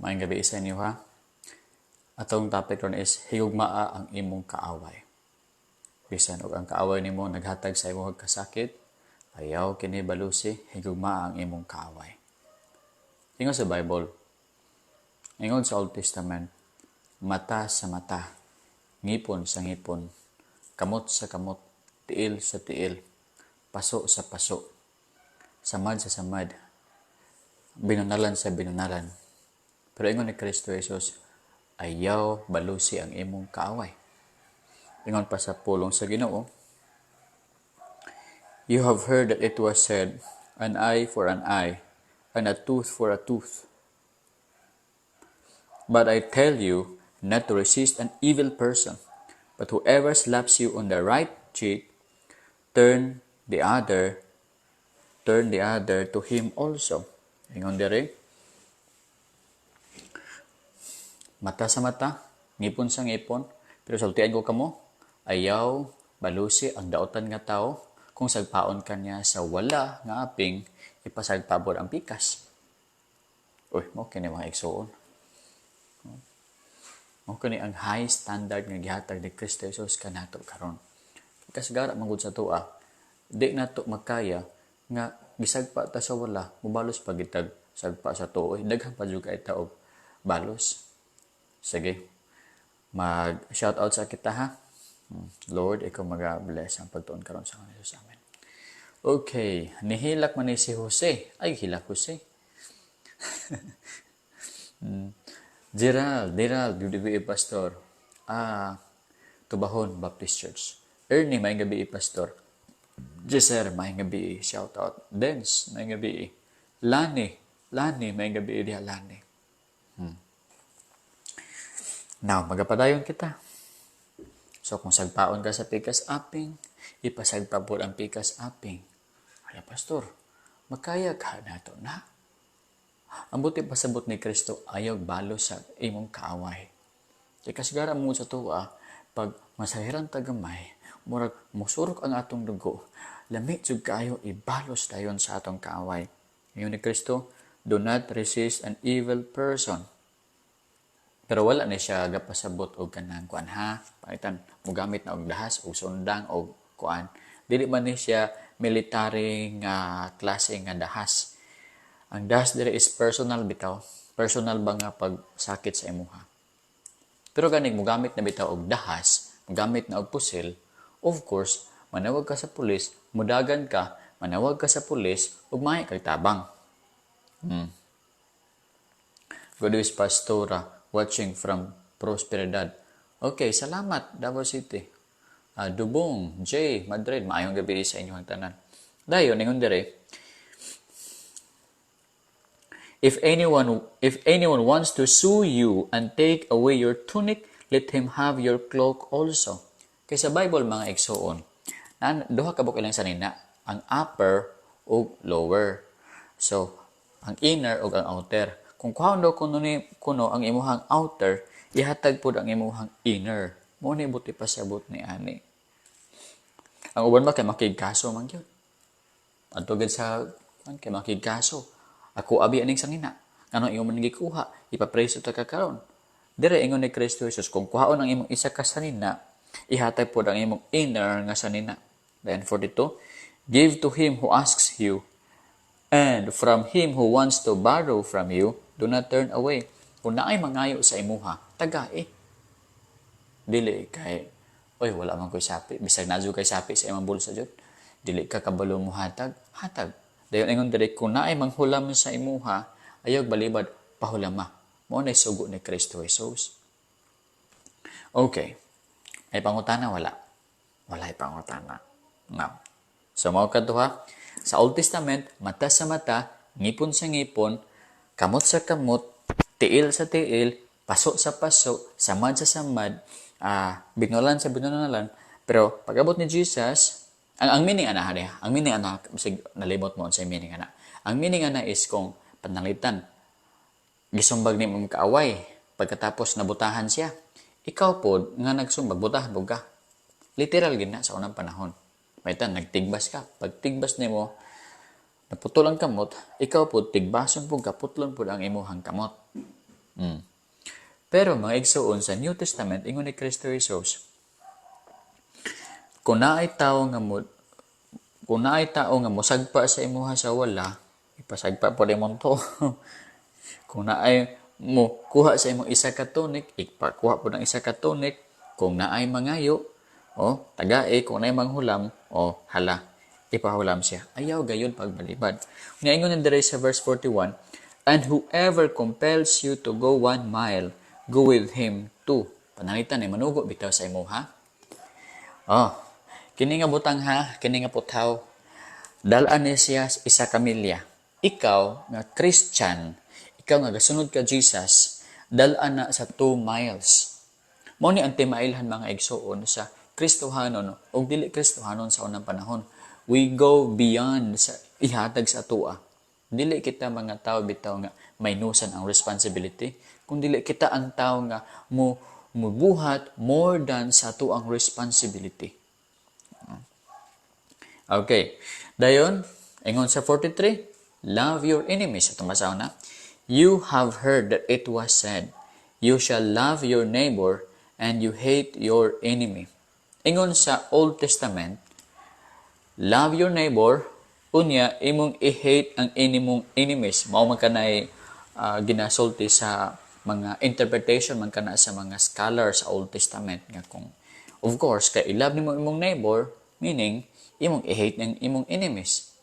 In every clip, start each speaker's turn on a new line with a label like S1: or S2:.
S1: Maayong gabi sa inyo, ha. Atong topic ron is higugmaa ang imong kaaway. Bisan og ang kaaway nimo naghatag sa imong kasakit, ayaw kini balusi, higugmaa ang imong kaaway. Ingon sa Bible, ingon sa Old Testament, mata sa mata, ngipon sa ngipon, kamot sa kamot, tiil sa tiil, paso sa paso, samad sa samad, binunalan sa binunalan. Pero ingon ni Kristo Jesus, ayaw balusi ang imong kaaway. Ingon pa sa pulong sa Ginoo, "You have heard that it was said, an eye for an eye, and a tooth for a tooth. But I tell you not to resist an evil person, but whoever slaps you on the right cheek, turn the other to him also." Ingon dire, mata sa mata, ngipon sa ngipon, pero sultian ko kamo, ayaw balusi ang daotan nga tao. Kung sagpaon ka niya sa wala nga aping, ipasagpa ang pikas. Uy, mao kini, mga igsuon. Mao kini ang high standard nga gihatag ni Kristo Jesus kanato karon. Kasagara man gud sa atoa, di nato makaya nga gisagpa ta sa wala, mubalos pa gitag sagpa sa tuo. Daghan pa jud kay ta og balos. Sige. Mag shout out sa kita, ha. Lord, ikaw maga-bless ang pagtuon karon sa Jesus. Amen. Okay, nihilak man ni si Jose. Ay, hilak Jose. Gerald, Gerald, gabi, Pastor. Ah, Tubahon Baptist Church. Ernie, maayong gabi, Pastor. Jeser, maayong gabi, shout out. Dens, maayong gabi. Lani, Lani, maayong gabi diha, Lani. Now, magapadayon kita. So, kung sagpaon ka sa pikas aping, ipasagpa po ang pikas aping. Ay, Pastor, makaya ka nato na. Ang buti pasabot ni Kristo, ayaw balos sa imong kaaway. Kay kasagara mo sa atoa, pag masahiran ta gamay, murag musurok ang atong dugo, lami jud kaayo ibalos dayon sa atong kaaway. Ingon ni Kristo, "Do not resist an evil person." Pero wala na siya gapasabot og kanang kuan, ha. Pangitan mogamit na og dahas og sundang og kuan. Dili man ni siya military nga klase nga dahas. Ang dahas dire is personal bitaw. Personal ba nga pagsakit sa imuha. Pero ganig mogamit na bitaw og dahas, mogamit na og pusil, of course, manawag ka sa pulis, mudagan ka, manawag ka sa pulis, ug mahi kag tabang. Good is Pastora, watching from Prosperidad. Okay, salamat, Davao City. Dubong, J, Madrid, maayong gabi sa inyong tanan. Dayon, ingon dire, If anyone wants to sue you and take away your tunic, let him have your cloak also." Kay sa Bible, mga igsuon, na duha ka ilang sanina, ang upper ug lower. So, ang inner ug ang outer. Kung kuhaon daw kuno ni kuno ang imuhang outer, ihatag pud ang imuhang inner. Mao ni buti pasabot ni ani. Ang uban ba kay makigkaso man gyud. Adto gid sa kay makigkaso. Ako abi aning sangina. Ngano imo man gikuha, ipapreso ta ka karon. Dire ingon ni Kristo Jesus, kung kuhaon ang imong isa ka sanina, ihatag pod ang imong inner nga sanina. Then 42, "Give to him who asks you, and from him who wants to borrow from you, do not turn away." Kung naay mangayo sa imuha, tagai. Dili kay, "Oy, wala man ko'y sapi." Bisag naa kay sapi sa imong bulsa jud. Dili ka kabalo mo hatag, hatag. Dayon ingon diri, kung naay manghulam sa imuha, ayaw balibad, pahulama. Mao na sugo ni Kristo Jesus. Okay. May pangutana, wala? Wala pangutana. Now, so mao kadto, ha. Sa Old Testament, mata sa mata, ngipon sa ngipon, kamot sa kamot, tiil sa tiil, paso sa paso, samad sa samad, binulan sa binulan. Pero pag-abot ni Jesus, ang meaning ana ha, ang meaning ana, sig nalimot mo sa meaning ana. Ang meaning ana is kung pananglitan gisumbag ni mong kaaway, pagkatapos nabutahan siya, ikaw pod nga nagsumbag, butahan pod ka. Literal gina sa unang panahon. Maitan nagtigbas ka, pag tigbas nimo naputol ang kamot, ikaw pod tigbason pod ka, putlon pod ang imuhang kamot. Pero mga igsuon, sa New Testament, ingon ni Kristo Jesus, kung naay tao nga mosagpa sa imuha sa wala, ipasagpa po imong to. Kung naay mo kuha sa imong isa ka tunic, ipakuha po ng isa ka tunic. Kung naay mangayo, o tagae, kung naay manghulam, o hala, ipahulam siya. Ayaw gayud pagbalibad. Nga ingon na diri sa verse 41, "And whoever compels you to go 1 mile, go with him two." Pananglitan ay manugo bitaw sa imuha. Oh, kini nga butang ha, kini nga puthaw. Dalaan ni siya isa ka milya. Ikaw nga Christian, ikaw nga gasunod ka Jesus, dalaan na sa 2 miles. Mao ni ang timailhan, mga igsuon, sa Kristohanon ug dili Kristohanon sa unang panahon. We go beyond sa ihatag sa atoa. Dili kita mga tao bitaw nga maynusan ang responsibility, kung dili kita ang tao nga mo mubuhat more than sa ato ang responsibility. Okay. Dayon, ingon sa 43, "Love your enemies." Atong basahon na. "You have heard that it was said, 'You shall love your neighbor and you hate your enemy.'" Ingon sa Old Testament, love your neighbor, unya imong i-hate ang inimong enemies. Mao man kanay ginasulti sa mga interpretation man kana sa mga scholars sa Old Testament nga kung of course kay i-love nimo imong neighbor, meaning imong i-hate ang imong enemies.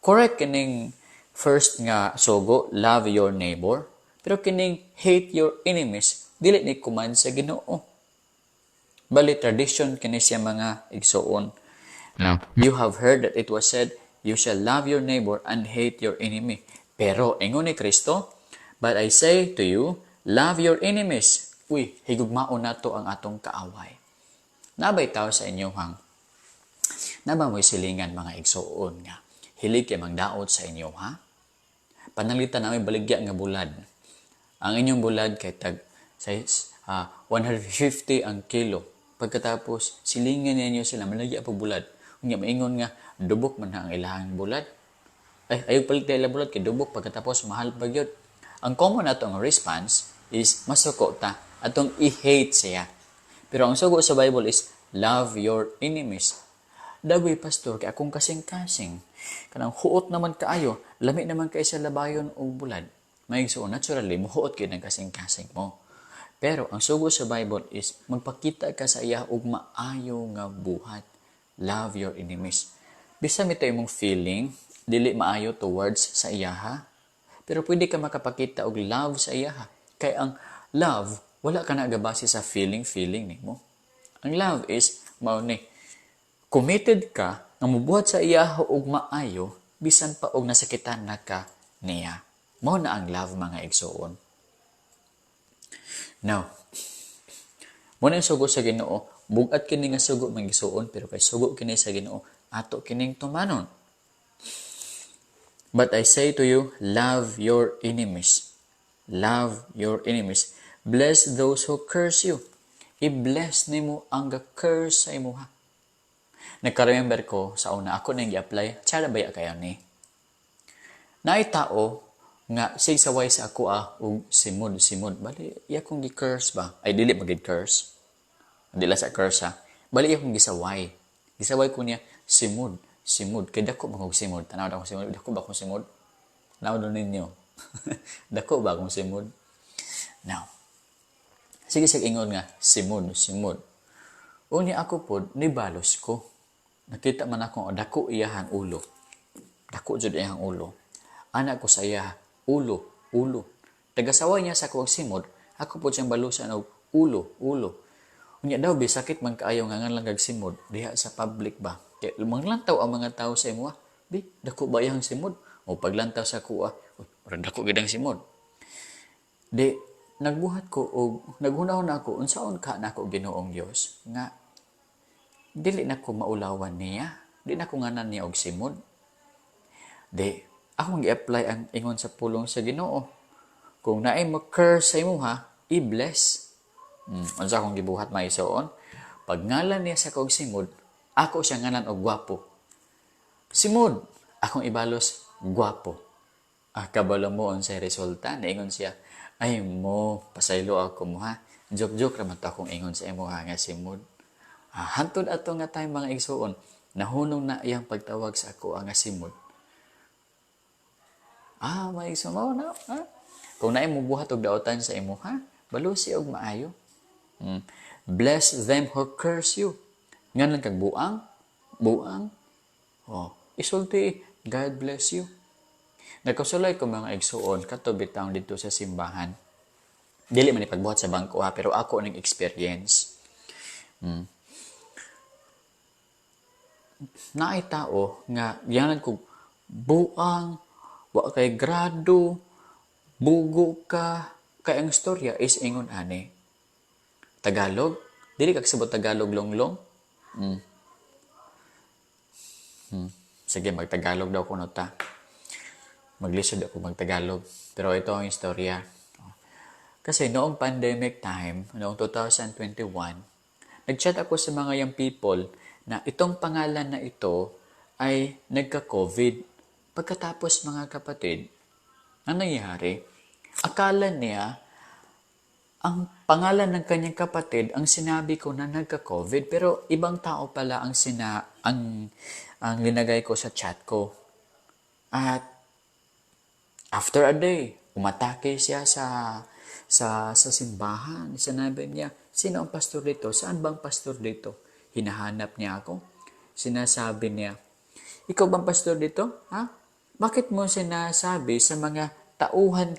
S1: Correct kining first nga sugo, love your neighbor, pero kining hate your enemies, dili ni command sa Ginoo. Bali tradition kini siya, mga igsuon. Now, "You have heard that it was said, 'You shall love your neighbor and hate your enemy.'" Pero ingon ni Kristo, "But I say to you, love your enemies." Uy, higugmaon nato ang atong kaaway. Nabay tao sa inyo hang naba mo'y silingan, mga igsuon, nga hilig kay mangdaot sa inyo ha? Pananglitan namin baligya nga bulad. Ang inyong bulad kay tag size 150 ang kilo. Pagkatapos silingan ninyo sila, malagya po bulad. Unya maingon nga dubok man na ang ilahang bulad. Ay, ayaw palit ila bulad kay dubok, pagkatapos mahal pa gyud. Ang common nato ang response is masuko ta, atong i-hate siya. Pero ang sugo sa Bible is love your enemies. Dagway, pastor, kay akong kasing-kasing. Kanang huot naman kaayo, lami naman kay sa labayon o bulad. May so naturally, muhuot kay ng kasing-kasing mo. Pero ang sugo sa Bible is magpakita ka sa iya og maayo nga buhat. Love your enemies. Bisan mita imong feeling, dili maayo towards sa iyaha, pero pwede ka makapakita og love sa iyaha. Kay ang love, wala ka na gabase sa feeling-feeling nimo. Ang love is, mao ni, committed ka nga mubuhat sa iyaha og maayo bisan pa og nasakitan na ka niya. Mao na ang love, mga igsuon. Now, mao na yung sugo sa Ginoo, bugat kini nga sugo, mga igsuon, pero kay sugo kini sa Ginoo, ato kining tumanon. "But I say to you, love your enemies." Love your enemies. "Bless those who curse you." I-bless nimo ang ga-curse sa imuha. Nagka-remember ko sa una, ako nang gi-apply, tsara baya kayo ni. Naay tao nga sig saway sa ako ah og simod simod, bali iya kong gi-curse ba, ay dili magid curse, dili sa curse ha, bali iya kong gisaway, gisaway ko niya simod simod kay dako man kog simod. Tanaw akong simod, dako ba akong simod? Tanaw do ninyo, dako ba akong simod? Now sige sig ingon nga simod simod, unya ako pod nibalos ko, nakita man ako dako iyahang ulo, dako jud iyang ulo. Ana ko sa iya, "Ulo, ulo." Tagasaway niya sa akong simod, ako po siyang balusan og ulo, ulo. Unya daw bisakit man kaayo nga ngan lang kag simod diha sa public ba. Kay manglantaw ang mga tao sa imo, bi dako ba iyang simod? O paglantaw sa kuha, uy, murag dako gid ang simod. Di nagbuhat ko og naghunahon ako, unsaon ka nako, Ginoong Dios, nga dili na ko maulawan niya, di na ko nganan niya og simod. Di akong gi-apply ang ingon sa pulong sa Ginoo. Kung naay mo curse sa imuha, i-bless. Unsa akong gibuhat, maisuon? Pag ngalan niya sa kog simod, ako siya ngalan og gwapo. Simod, akong ibalos gwapo. Ah, kabalo mo unsay resulta? Niingon siya, "Ay mo, pasaylo ako mo ha. Joke-joke raman to akong ingon sa imo ha nga simod." Ah, hantod ato nga time, mga igsuon, nahunong na iyang pagtawag sa ako nga simod. Ah, mga igsuon mo na, ha? Kung naay mo buhat og daotan sa imo ha, balusi og maayo. Bless them who curse you. Ngan lang kag buang, buang. Oh, isulti, "God bless you." Nagkasulay ko, mga igsuon, kato bitang dito sa simbahan. Dili man ipagbuhat sa bangko ha, pero ako ning experience. Naay tao nga giyanan ko buang, wa kay grado, bugo ka, kay ang storya is ingon ani. Tagalog, dili ka kasabot Tagalog longlong. Sige, magtagalog daw kuno ta. Maglisod ako magtagalog. Pero ito ang istorya. Kasi noong pandemic time, noong 2021, nag-chat ako sa mga young people na itong pangalan na ito ay nagka-COVID. Pagkatapos, mga kapatid, ang nangyari, akala niya ang pangalan ng kanyang kapatid ang sinabi ko na nagka-COVID, pero ibang tao pala ang linagay ko sa chat ko. At after a day, umatake siya sa simbahan. Sinabi niya, "Sino ang pastor dito? Saan bang pastor dito?" Hinahanap niya ako. Sinasabi niya, "Ikaw bang pastor dito? Ha? Bakit mo sinasabi sa mga tauhan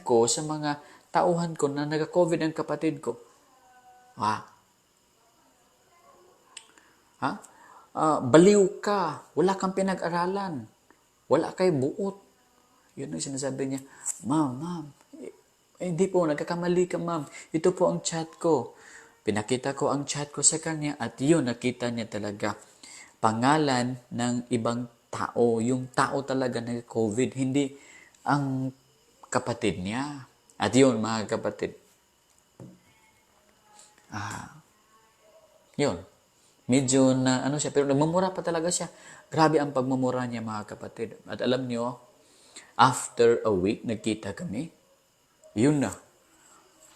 S1: ko na nagka-COVID ang kapatid ko? Ha? Ha? Baliw ka. Wala kang pinag-aralan. Wala kay buot." Yun ang sinasabi niya. "Ma'am, ma'am, eh, hindi po, nagkakamali ka, ma'am. Ito po ang chat ko." Pinakita ko ang chat ko sa kanya at yun, nakita niya talaga. Pangalan ng ibang tao. Yung tao talaga nag-COVID, hindi ang kapatid niya. At yun, mga kapatid. Ah, yun. Medyo na, ano siya, pero nagmumura pa talaga siya. Grabe ang pagmumura niya, mga kapatid. At alam niyo, after a week, nagkita kami. Yun na.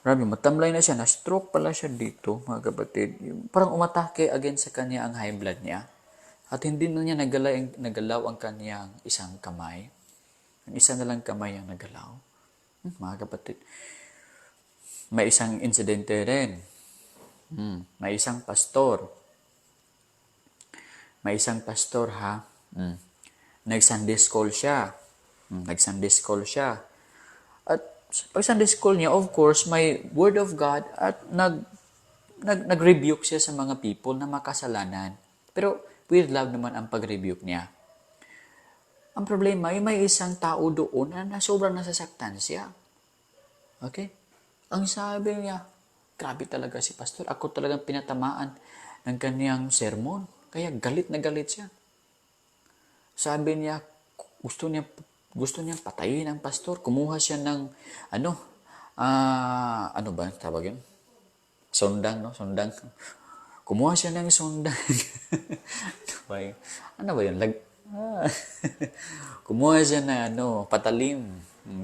S1: Grabe, matamlay na siya. Na-stroke pala siya dito, mga kapatid. Yung parang umatake again sa kanya ang high blood niya. At hindi na niya nagalaw ang kanyang isang kamay. Ang isa na lang kamay ang nagalaw. Mga kapatid. May isang insidente rin. May isang pastor. May isang pastor ha. Nag-Sunday school siya. Nag-Sunday school siya. At pag Sunday school niya, of course, may word of God at nag-rebuke siya sa mga people na makasalanan. Pero with love naman ang pag-rebuke niya. Ang problema ay may isang tao doon na sobrang nasasaktan siya. Okay? Ang sabi niya, "Grabe talaga si pastor. Ako talagang pinatamaan ng kanyang sermon." Kaya galit na galit siya. Sabi niya, gusto niya patayin ang pastor. Kumuha siya ng, ano, ano ba tawag yun? Sondang, no? Sondang. Kumuha siya ng sondang. Ano ba yun? Ano ba yun? Kumuha siya na ano, patalim.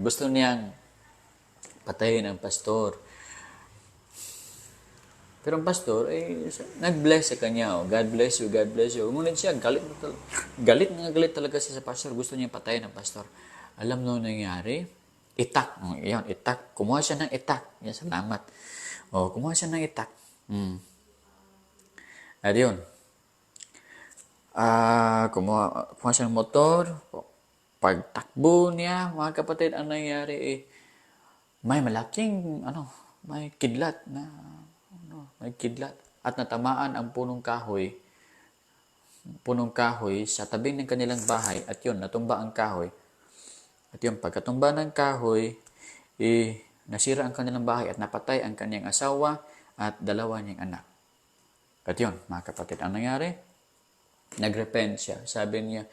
S1: Gusto niyang patayin ang pastor. Pero ang pastor, eh, nag-bless sa kanya. Oh, "God bless you, God bless you." Ngunit siya, galit na galit talaga siya sa pastor. Gusto niya patayin ang pastor. Alam mo nangyari? Itak. Oh, yan, itak. Kumuha siya ng itak. Yan, salamat. Oh, kumuha siya ng itak. At yun. Ah, kumuha siya ng motor. Pagtakbo niya, mga kapatid, ang nangyari eh, may malaking, ano, may kidlat na, ano, may kidlat. At natamaan ang punong kahoy sa tabi ng kanilang bahay. At yun, natumba ang kahoy. At yun, pagkatumba ng kahoy, eh, nasira ang kanilang bahay at napatay ang kanyang asawa at dalawa niyang anak. At yun, mga kapatid, ang nangyari, nag-repent siya. Sabi niya,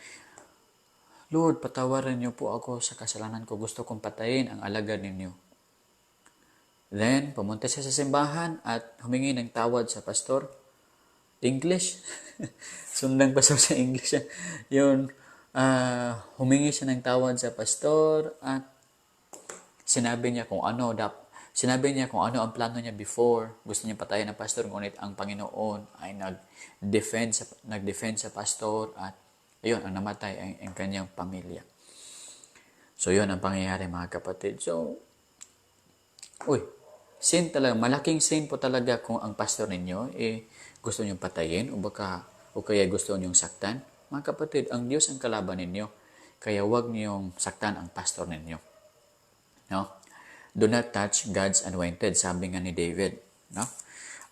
S1: "Lord, patawarin niyo po ako sa kasalanan ko. Gusto kong patayin ang alagad ninyo." Then, pumunta siya sa simbahan at humingi ng tawad sa pastor. English. Sundang pastor sa English. Yun, humingi siya ng tawad sa pastor at Sinabi niya kung ano ang plano niya before. Gusto niya patayin ang pastor, ngunit ang Panginoon ay nag-defend sa pastor at ayun, ang namatay ay ang kanyang pamilya. So, yun ang pangyayari, mga kapatid. So, uy, sin talaga, malaking sin po talaga kung ang pastor ninyo eh, gusto niyong patayin o baka o kaya gusto niyong saktan. Mga kapatid, ang Diyos ang kalaban ninyo. Kaya huwag niyong saktan ang pastor ninyo. No? "Do not touch God's anointed," sabi nga ni David. No?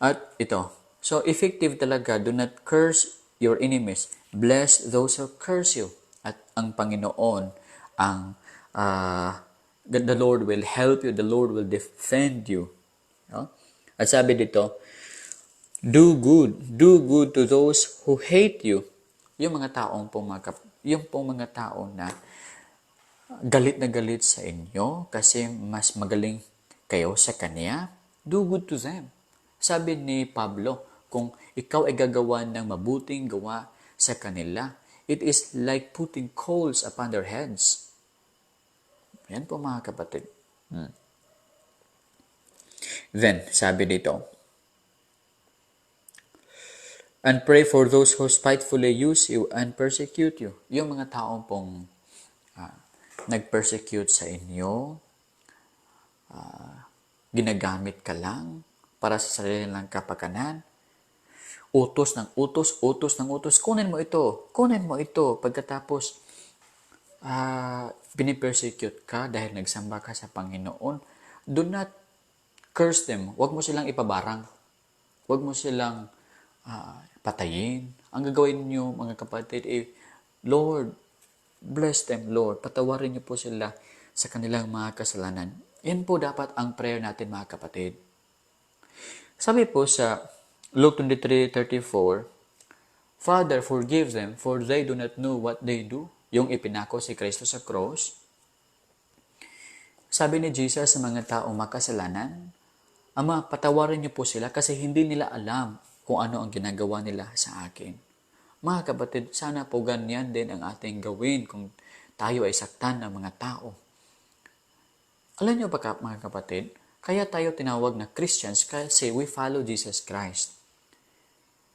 S1: At ito, so effective talaga, do not curse your enemies. Bless those who curse you. At ang Panginoon, the Lord will help you, the Lord will defend you. No? At sabi dito, do good to those who hate you. Yung pong mga tao na galit sa inyo kasi mas magaling kayo sa kanya, do good to them. Sabi ni Pablo, kung ikaw ay gagawa ng mabuting gawa sa kanila, it is like putting coals upon their heads. Yan po, mga kapatid. Then, sabi dito, and pray for those who spitefully use you and persecute you. Yung mga taong pong nag-persecute sa inyo, ginagamit ka lang para sa sarili lang kapakanan, utos ng utos, utos ng utos, kunin mo ito, kunin mo ito. Pagkatapos, pinipersecute ka dahil nagsamba ka sa Panginoon, do not curse them. Huwag mo silang ipabarang. Huwag mo silang patayin. Ang gagawin niyo, mga kapatid, eh, "Lord, bless them, Lord. Patawarin niyo po sila sa kanilang mga kasalanan." Yan po dapat ang prayer natin, mga kapatid. Sabi po sa Luke 23:34, "Father, forgive them, for they do not know what they do." Yung ipinako si Kristo sa cross. Sabi ni Jesus sa mga taong makasalanan, "Ama, patawarin niyo po sila kasi hindi nila alam kung ano ang ginagawa nila sa akin." Mga kapatid, sana po ganyan din ang ating gawin kung tayo ay saktan ng mga tao. Alam niyo ba, mga kapatid, kaya tayo tinawag na Christians kasi we follow Jesus Christ.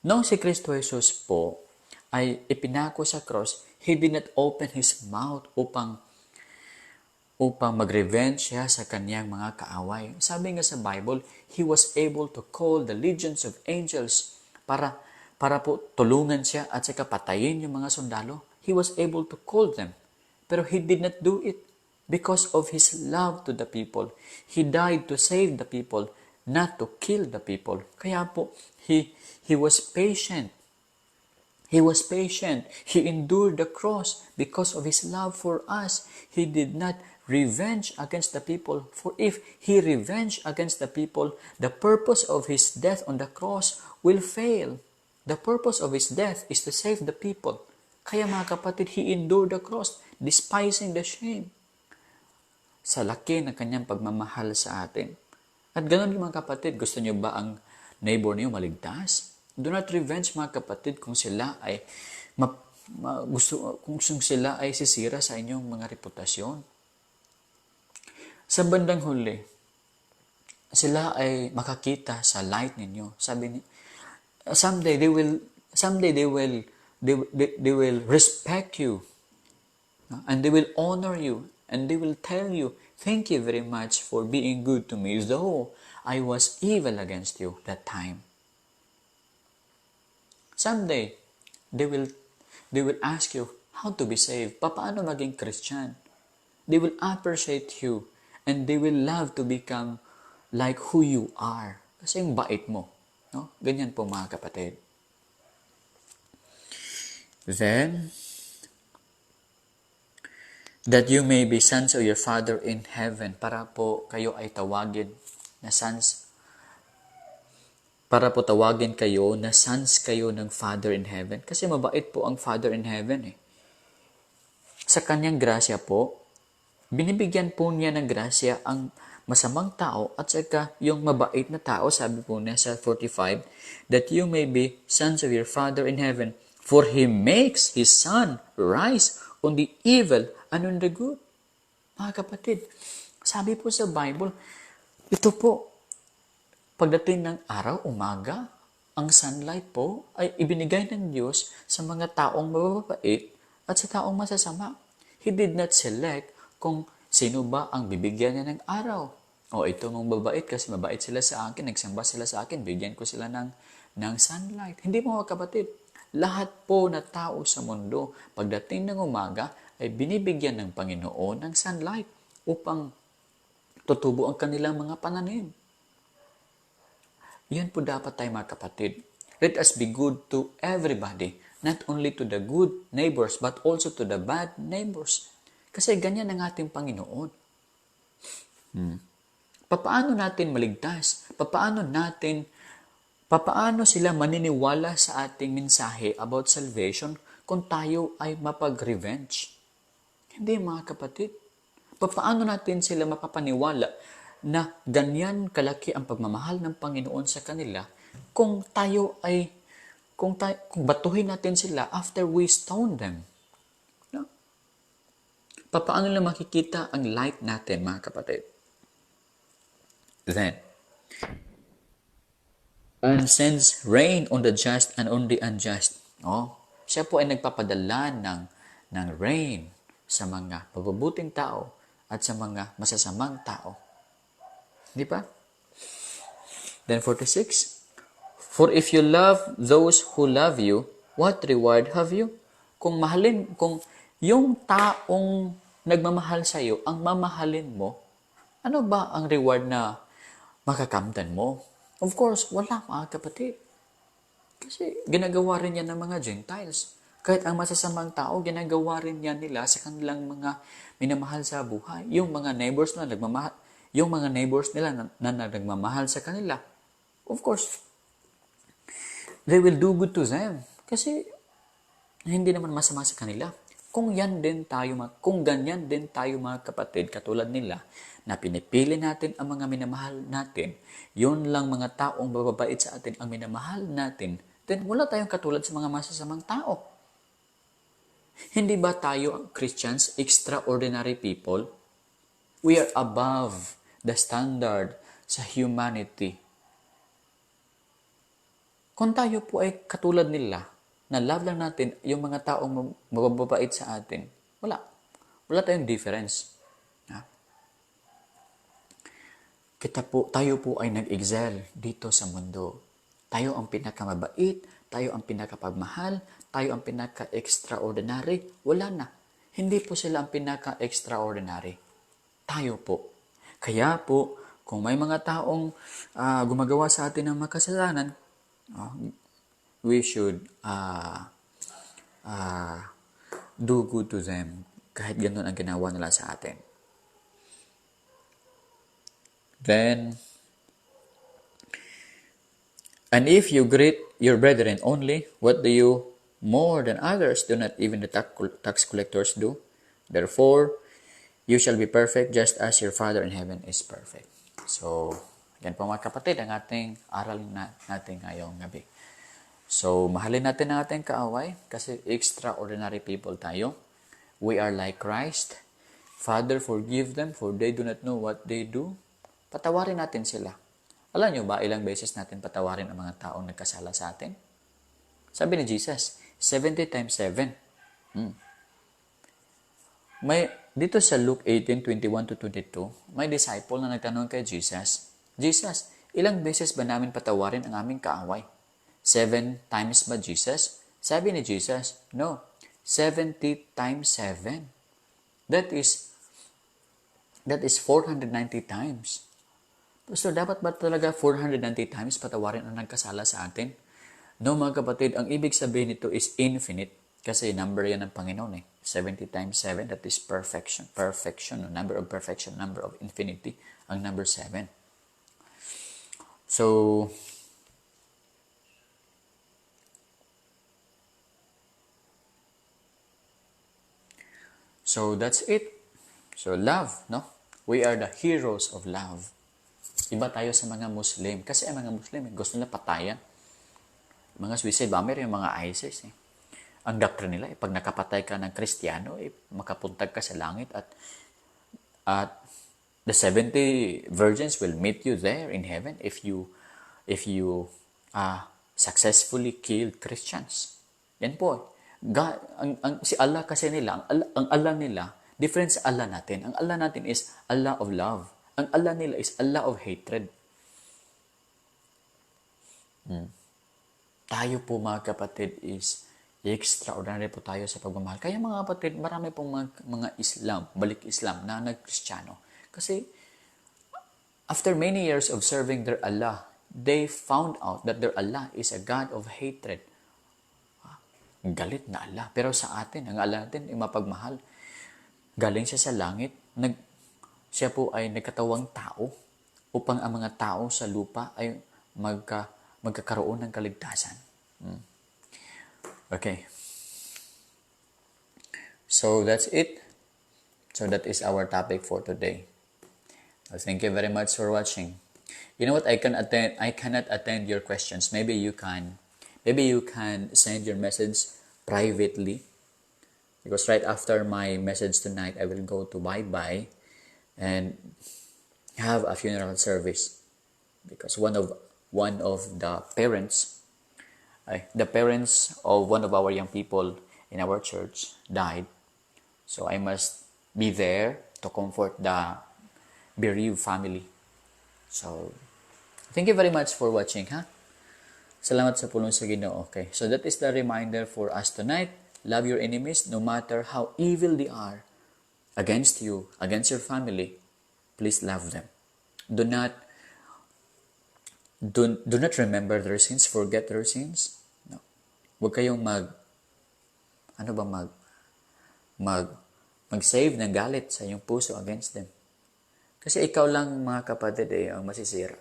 S1: Noong si Kristo Jesus po ay ipinako sa cross, He did not open His mouth upang mag-revenge siya sa kanyang mga kaaway. Sabi nga sa Bible, He was able to call the legions of angels para po tulungan siya at saka patayin yung mga sundalo. He was able to call them. Pero He did not do it because of His love to the people. He died to save the people, not to kill the people. Kaya po, He was patient. He was patient. He endured the cross because of His love for us. He did not revenge against the people. For if He revenged against the people, the purpose of His death on the cross will fail. The purpose of His death is to save the people. Kaya, mga kapatid, He endured the cross, despising the shame. Sa laki ng kanyang pagmamahal sa atin. At ganoon din, mga kapatid, gusto niyo ba ang neighbor niyo maligtas? Do not revenge, mga kapatid, kung sila ay ma, ma, gusto kung sila ay sisira sa inyong mga reputasyon. Sa bandang huli, sila ay makakita sa light ninyo. Sabi ni someday they will respect you, no? And they will honor you and they will tell you, "Thank you very much for being good to me, though I was evil against you that time." Someday they will ask you how to be saved, paano maging Christian. They will appreciate you and they will love to become like who you are. Kasi yung bait mo. No? Ganyan po, mga kapatid. Then, that you may be sons of your Father in heaven, para po kayo ay tawagin na sons, para po tawagin kayo na sons kayo ng Father in heaven. Kasi mabait po ang Father in heaven eh. Sa kanyang grasya po, binibigyan po niya ng grasya ang masamang tao at saka yung mabait na tao, sabi po niya sa 45, that you may be sons of your Father in heaven, for He makes His sun rise on the evil and on the good. Mga kapatid, Sabi po sa Bible, ito po, pagdating ng araw, umaga, ang sunlight po ay ibinigay ng Diyos sa mga taong mababait at sa taong masasama. He did not select kung sino ba ang bibigyan niya ng araw. O ito mong babait kasi mabait sila sa akin, nagsamba sila sa akin, bigyan ko sila ng sunlight. Hindi, mga kapatid. Lahat po na tao sa mundo, pagdating ng umaga, ay binibigyan ng Panginoon ng sunlight upang tutubo ang kanilang mga pananim. Yan po dapat tayo, mga kapatid. Let us be good to everybody, not only to the good neighbors, but also to the bad neighbors. Kasi ganyan ang ating Panginoon. Papaano natin maligtas? Papaano sila maniniwala sa ating mensahe about salvation kung tayo ay mapag-revenge? Hindi, mga kapatid. Papaano natin sila mapapaniwala na ganyan kalaki ang pagmamahal ng Panginoon sa kanila kung batuhin natin sila after we stone them? No? Papaano nila makikita ang light natin, mga kapatid? Then, and sends rain on the just and on the unjust. Oh, siya po ay nagpapadala ng rain sa mga mabubuting tao at sa mga masasamang tao. Di ba? Then 46, "For if you love those who love you, what reward have you?" Kung yung taong nagmamahal sa iyo, ang mamahalin mo, ano ba ang reward na makakamtan mo? Of course, wala, mga kapatid. Kasi ginagawa rin yan ng mga Gentiles. Kahit ang masasamang tao, ginagawa rin yan nila sa kanilang mga minamahal sa buhay. Yung mga neighbors nila na nagmamahal sa kanila, of course, they will do good to them. Kasi hindi naman masama sa kanila. Kung ganyan din tayo, mga kapatid, katulad nila, na pinipili natin ang mga minamahal natin, yun lang mga taong bababait sa atin ang minamahal natin, then wala tayong katulad sa mga masasamang tao. Hindi ba tayo, Christians, extraordinary people? We are above the standard sa humanity. Kung tayo po ay katulad nila, na love lang natin yung mga taong mababait sa atin, wala. Wala tayong difference. Ha? Tayo po ay nag-excel dito sa mundo. Tayo ang pinakamabait, tayo ang pinakapagmahal, tayo ang pinaka-extraordinary. Wala na. Hindi po sila ang pinaka-extraordinary. Tayo po. Kaya po, kung may mga taong gumagawa sa atin ng makasalanan, we should do good to them kahit ganun ang ginawa nila sa atin. Then, "And if you greet your brethren only, what do you more than others? Do not even the tax collectors do? Therefore, you shall be perfect just as your Father in heaven is perfect." So, yan po, mga kapatid, ang ating aral natin ngayong gabi. So, mahalin natin ang ating kaaway kasi extraordinary people tayo. We are like Christ. "Father, forgive them, for they do not know what they do." Patawarin natin sila. Alam nyo ba ilang beses natin patawarin ang mga taong nagkasala sa atin? Sabi ni Jesus, 70 times 7. Dito sa Luke 18:21 to 22, may disciple na nagtanong kay Jesus, "Jesus, ilang beses ba namin patawarin ang aming kaaway? 7 times ba, Jesus?" Sabi ni Jesus, "No, 70 times 7." That is 490 times. Pastor, dapat ba talaga 490 times patawarin ang nagkasala sa atin? No, mga kapatid, ang ibig sabihin nito is infinite. Kasi number yan ng Panginoon eh. 70 times 7, that is perfection. Perfection, no? Number of perfection, number of infinity, ang number 7. So that's it. So love, no? We are the heroes of love. Iba tayo sa mga Muslim. Kasi ang mga Muslim, gusto nila patayan. Mga suicide bomber, yung mga ISIS. Eh. Ang doctrine nila, pag nakapatay ka ng Kristiyano, makapuntag ka sa langit at The 70 virgins will meet you there in heaven if you successfully killed Christians. Yan po. God, ang si Allah kasi nila, ang Allah nila, different sa Allah natin. Ang Allah natin is Allah of love. Ang Allah nila is Allah of hatred. Tayo po, mga kapatid, is extraordinary po tayo sa pagmamahal. Kaya, mga kapatid, marami pong mga Islam, balik Islam na nag-Kristiyano. Kasi after many years of serving their Allah, they found out that their Allah is a God of hatred. Ah, galit na Allah. Pero sa atin, ang Allah natin ay mapagmahal. Galing siya sa langit. Siya po ay nagkatawang tao upang ang mga tao sa lupa ay magkakaroon ng kaligtasan. Okay. So that's it. So that is our topic for today. Thank you very much for watching. You know what? I cannot attend your questions. Maybe you can. Maybe you can send your message privately. Because right after my message tonight, I will go to Bye Bye and have a funeral service. Because one of the parents, ay, the parents of one of our young people in our church died. So I must be there to comfort the bereaved family. So, thank you very much for watching, ha? Salamat sa pulong sa Ginoo. Okay. So that is the reminder for us tonight. Love your enemies no matter how evil they are against you, against your family. Please love them. Do not remember their sins, forget their sins. No. Huwag kayong mag ano ba mag mag mag-save ng galit sa iyong puso against them. Kasi ikaw lang, mga kapatid, eh, ang masisira.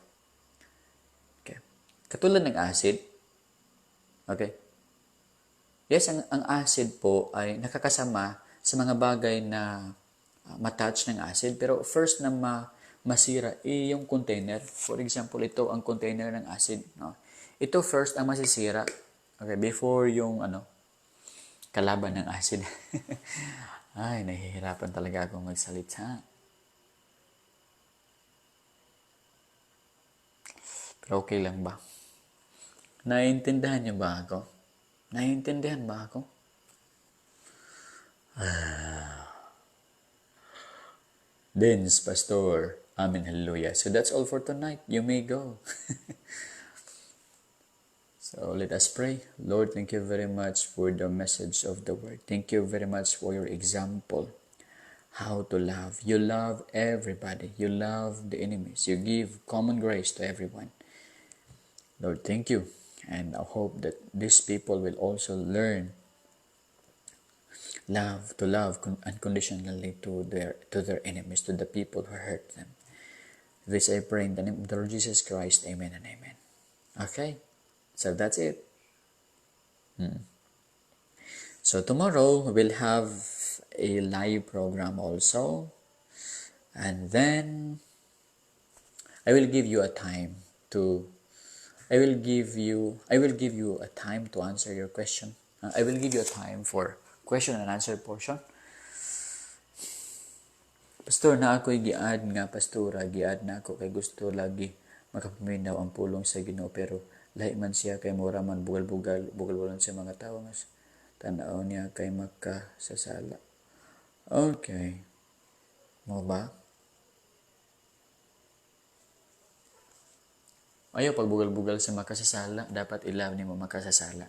S1: Okay. Katulad ng acid. Okay. Yes, ang acid po ay nakakasama sa mga bagay na matouch ng acid. Pero first na masira ay yung container. For example, ito ang container ng acid. No? Ito first ang masisira. Okay, before yung ano, kalaban ng acid. Ay, nahihirapan talaga akong magsalita. Pero okay lang ba? Naiintindihan niyo ba ako? Naiintindihan ba ako? Ah. Dins, Pastor. Amen, hallelujah. So that's all for tonight. You may go. So let us pray. Lord, thank you very much for the message of the word. Thank you very much for your example. How to love. You love everybody. You love the enemies. You give common grace to everyone. Lord, thank you. And I hope that these people will also learn love to love unconditionally to their enemies, to the people who hurt them. This I pray in the name of the Lord Jesus Christ. Amen and amen. Okay, so that's it. So tomorrow we'll have a live program also, and then I will give you a time to answer your question. I will give you a time for question and answer portion. Pastor, na ako'y gi-add nga pastora, gi-add na ako kay gusto lagi makapaminaw ang pulong sa Ginoo, pero lahi man siya kay mura man bugal-bugal, bugal-bugalan sa mga tawo nga tan-aw niya kay makasasala. Okay. Mao ba? Ayaw pagbugal-bugal sa makasasala, dapat i-love nimo makasasala.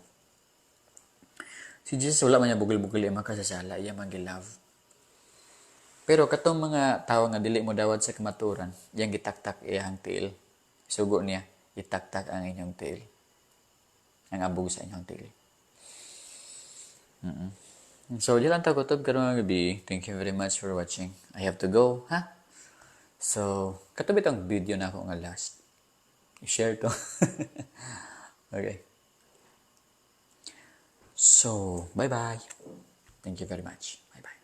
S1: Si Jesus, wala man niya bugal-bugal ang makasasala, iya man gi-love. Pero katong mga tawo nga dili mo dawat sa kamaturan, iyang gitaktak iyang tiil. Sugo niya, itaktak ang inyong tiil. Ang abog sa inyong tiil. So, di lang ta kutob karong gabi. Thank you very much for watching. I have to go, ha? So, kato bitong video nako nga last. I-share to. Okay. So, bye-bye. Thank you very much. Bye-bye.